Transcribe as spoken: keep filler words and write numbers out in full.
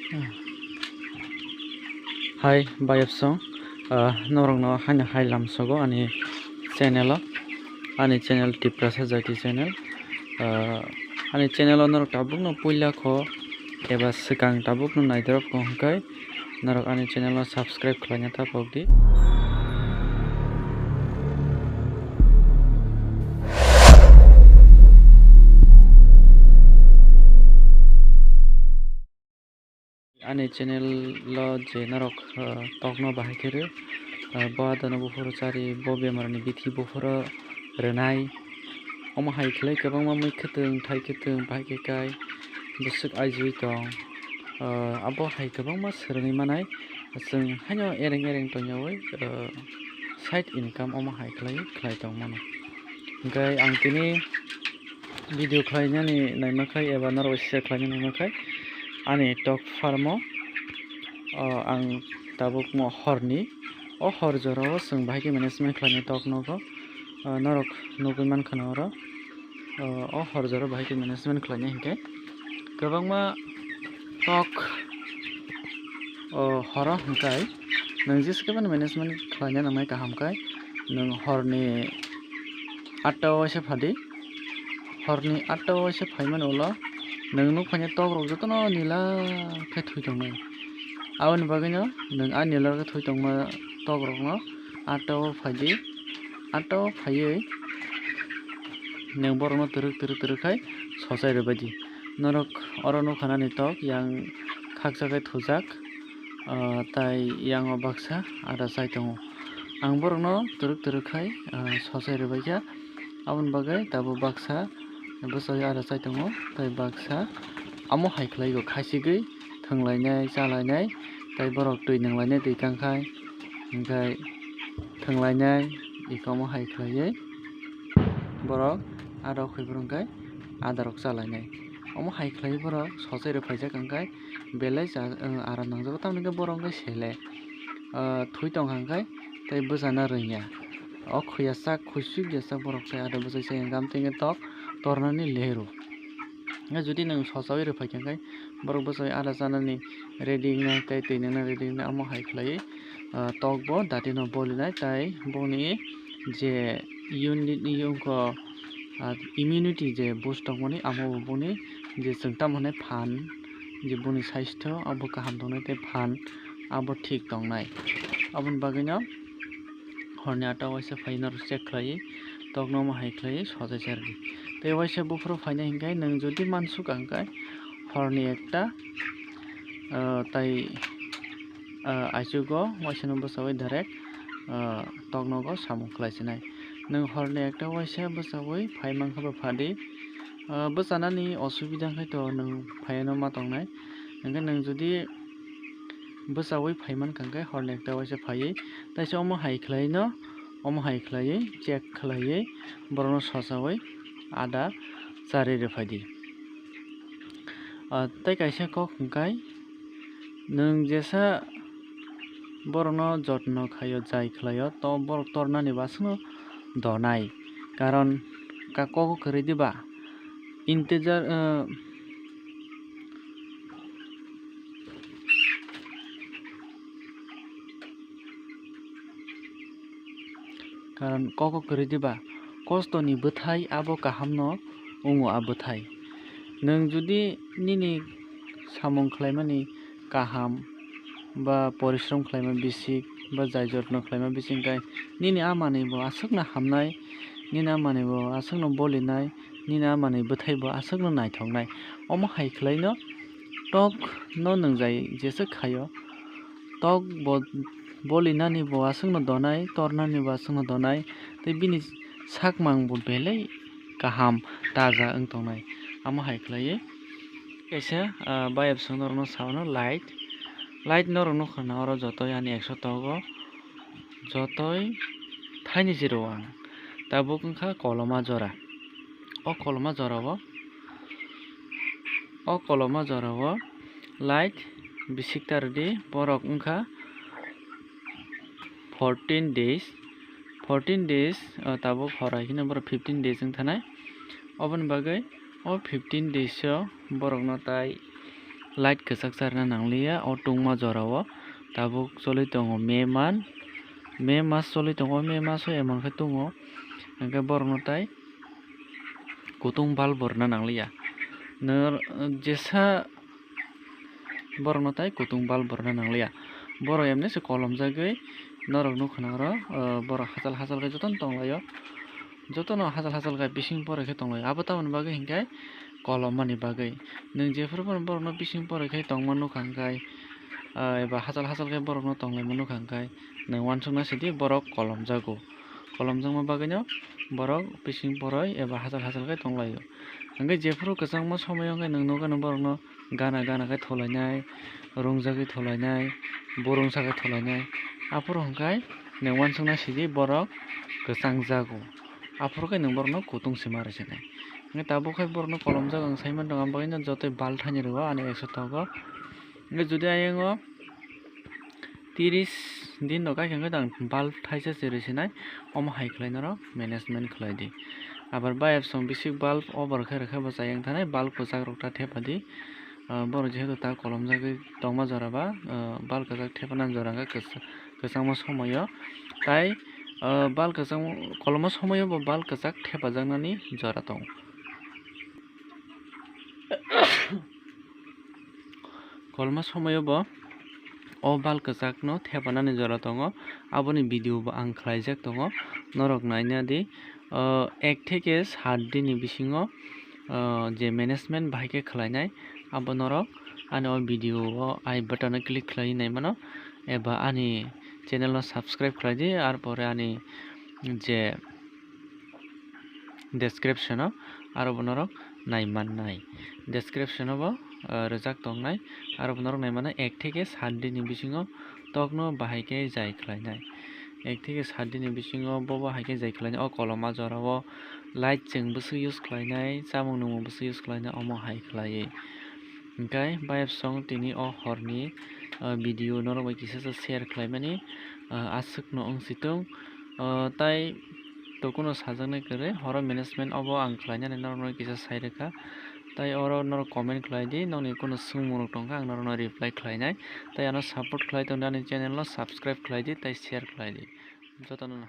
Hai bayapsong, ah, norokno haino hai lamsogo ani channel o, ani channel Tiprasa Jati channel. Ah, ani channel o norok tabukno puila kho eba swkang tabukno naidorok kho hwnkhe norok ani channel o subscribe khlaina ta pokdi. Ani channel o je norok, ah, tokno bahai khe rw, ah, bo adano buphuru chari, bo bemarni bithi buphuru rwnai. Omo hai khlai kwbangma mui kwtwng, thai kwtwng, bahai khe kai bwswk aijuwi tong. Ah, abo hai kwbangma swrwngwi manai. Chwng haino ereng ereng tongyawi, ah, side income omo hai khlai, khlai tong mano. Hwnkhe ang tini video khlainani naima khai eba norok share khlainani naima khai ani tok farm o, o, ang tabuk mo horni, o hor jora o chwng bahai khe management khlainai tok nogo, o, norok nugwi mankha na oro, o, o hor jora bahai khe management khlainai hinkhe kwbangma tok, o, horo hwnkhe nwng jesa khe management khlaina nangnai kaham khe nwng horni atta o waisa phadi. Horni atta o waisa phaimani ulo nwng nuk phaina tok rok jotono nila khe thwi tongnai. Aboni bagwino nwng a nila khe thwi tongma tok rokno atta o phaidi. Atta o phaiwi nwng borokno twrwk twrwk twrwk khai sochai rwbaidi. Norok oro nukha nani tok yang khaksa khe thujak, ah, tai yango baksa ada chai tongo. Ang borokno twrwk twrwk khai, ah, sochai rwbaikha. Aboni bagwi tabuk baksa bwsai ada chai tongo, tei baksa amo hai khlaigo, khaisigwi thwnglainai, chalainai, tei borok twi nunglainai twi kangkhai, hwnkhe thwnglainai, iko omo hai khlaiwi borok ada khwi phuru hwnkhe ada rok chalainai. Omo hai khlaiwi borok sochai rw phaijak hwnkhe belai cha-, aram nangjago, tamoni hwnkhe borok hwnkhe sele, ah, thwi tongkha hwnkhe tei bwchana rwngya. O khwi ya sak, khwi suk ya sak borok se ada bwchai se hwnkhe amtwinge tok tornani leru. Hwnkhe jodi nwng sochaui rwphaikha hwnkhe borok bwchai ada chanani ready wngnai tei twi nangna ready wngnai, omo hai khlaiwi, ah, tok bo dati no bolinai tei boni je unit ni wngkha, ah, immunity je boost tongmani amo bo boni je chwng tamo hwnwi phan je boni sastho abo kaham tongnai tei phan abo thik tongnai. Aboni bagwino horni atta waisa phai norok check khlaiwi tokno omo hai khlaiwi sochai chardi. Tei waisa buphuru phainai hinkhe nwng jodi mansukha hinkhe horni ekta, ah, tai, ah, aichugo waisano bwchaui direct, ah, toknogo samung khlai sinai. Nwng horni ekta waisa bwchaui phai mankha ba phadi, ah, bwchanani osubida wngkhaito nwng phaiano ma tongnai. Hinkhe nwng jodi bwchaui phaimankha hwnkhe horni ekta waisa phaiwi taisa omo hai khlaino, omo hai khlaiwi check khlaiwi borokno sochaui ada charwi rwphaidi. Ah, tei kaisa kok hwnkhe nwng jesa borokno jotno khaio, jai khlaio, to borok tornani bo aswkno donai, karon ka-, kok kwrwi diba integer, ah, Karon kok kwrwi diba, kostoni bwthai abo kahamno wngo a bwthai. Nwng jodi nini samung khlaimani kaham ba porishrom khlaima bisik ba jai jotno khlaima bising khe nini amani bo aswkno hamnai, nini amani bo aswkno bolinai, nini amani bwthai bo aswkno naithoknai. Omo hai khlaino tok no nwngjai jeswk khaio. Tok bo bolinani bo aswkno donai, tornani bo aswkno donai, tei bini sakmang bo belai kaham taja wng tongnai. Amo hai khlaiwi kaisa, ah, bayapsong norokno sao light, light norok nukha na oro jotoi ani ekso tongo, jotoi thaini jero ang tabuk wngkha koloma jora. O koloma jorao, o koloma jorao light bisik ta rwdi, borok wngkha fourteen days, fourteen days, o tabuk horai kheno borok fifteen days wng thanai. Oboni bagwi o fifteen days o borokno tai light kwchak charwna nangliya o tungma jorao. Tabuk choli tongo May month, May mas choli tongo, May maso emon khe tungo, hwnkhe borokno tai kutung bulb bo rwna nangliya. Nor jesa borokno tai kutung bulb bo rwna nangliya. Borok emni se kolomjagwi norok nukha na oro, o, borok hachal hachal khe jotono tonglaio. Jotono hachal hachal khe bising poroi khe tonglaio. Abo tamoni bagwi hinkhe kolomani bagwi. Nwng jephuru bono borokno bising poroi khe tongma nukha hinkhe, o, eba hachal hachal khe borokno tonglaima nukha hinkhe nwng uansukna sidi borok kolomjago. Kolomjakma bagwino borok bising poroi eba hachal hachal khe tonglaio. Hinkhe jephuru kwchangma somoi wngkhe nwng nukgano borokno gana gana khe thulainai, rungjagwi thulainai, burungsa khe thulainai. Aphuru hwnkhe nwng uansukna sidi borok kwchangjago. Aphuru khe nwng borokno kutung se ma rwsinai. Hinkhe tabuk khe borokno kolomjak ang sai mantong, ang bagwino jotoi bulb thaini rwo ani ekso tongo. Hinkhe jodi ayang o tiris din rok khe ang bulb thaisa se rwsinai, omo hai khlai norok management khlai di. Abar bayap song bisik bulb over khe rwkhe bo chayang thanai, bulb kwchak rok ta thepa di. Ah, borok jehetu ta kolomjagwi tongma jora ba, ah, bulb kwchak thepa nani jora hwnkhe kwch-, kwchangma somoio. Tai, ah, bulb kwchang, kolomma somoio bo bulb kwchak thepajaknani jora tongo. Kolma somoio bo o bulb kwchakno thepanani jora tongo, aboni video bo ang khlaijak tongo, norok naina di. O, ek theke sat dini bisingo, o, je management bahai khe khlainai, abo norok ani o video o I button o click khlaiwi naimano, eba ani channel no subscribe khlai di, ar pore ani je description o aro bo norok nai mannai. Description o bo, ah, rwjak tongnai, aro bo norok nai mannai ek theke sat dini bisingo tokno bahai khe jai khlainai. Ek theke sat dini bisingo bo bahai khe jai khlainai. O koloma jorao light chwng bwswk use khlainai, chamung nwngmung bwswk use khlainai, omo hai khlaiwi. Hinkhe bayapsong tini o horni, ah, video norok bai kisa se share khlaimani, ah, aswkno wng si thung. Ah, tai to kuno sajaknai kwrwi, horo management obo ang khlainani norokno kisa sai rwkha. Tai oro norok comment khlai di, nokni kuno swngmung rok tongkha, ang norokno reply khlainai. Tai ano support khlai tongdi, ani channel no subscribe khlai di, tai share khlai di. Jotono no.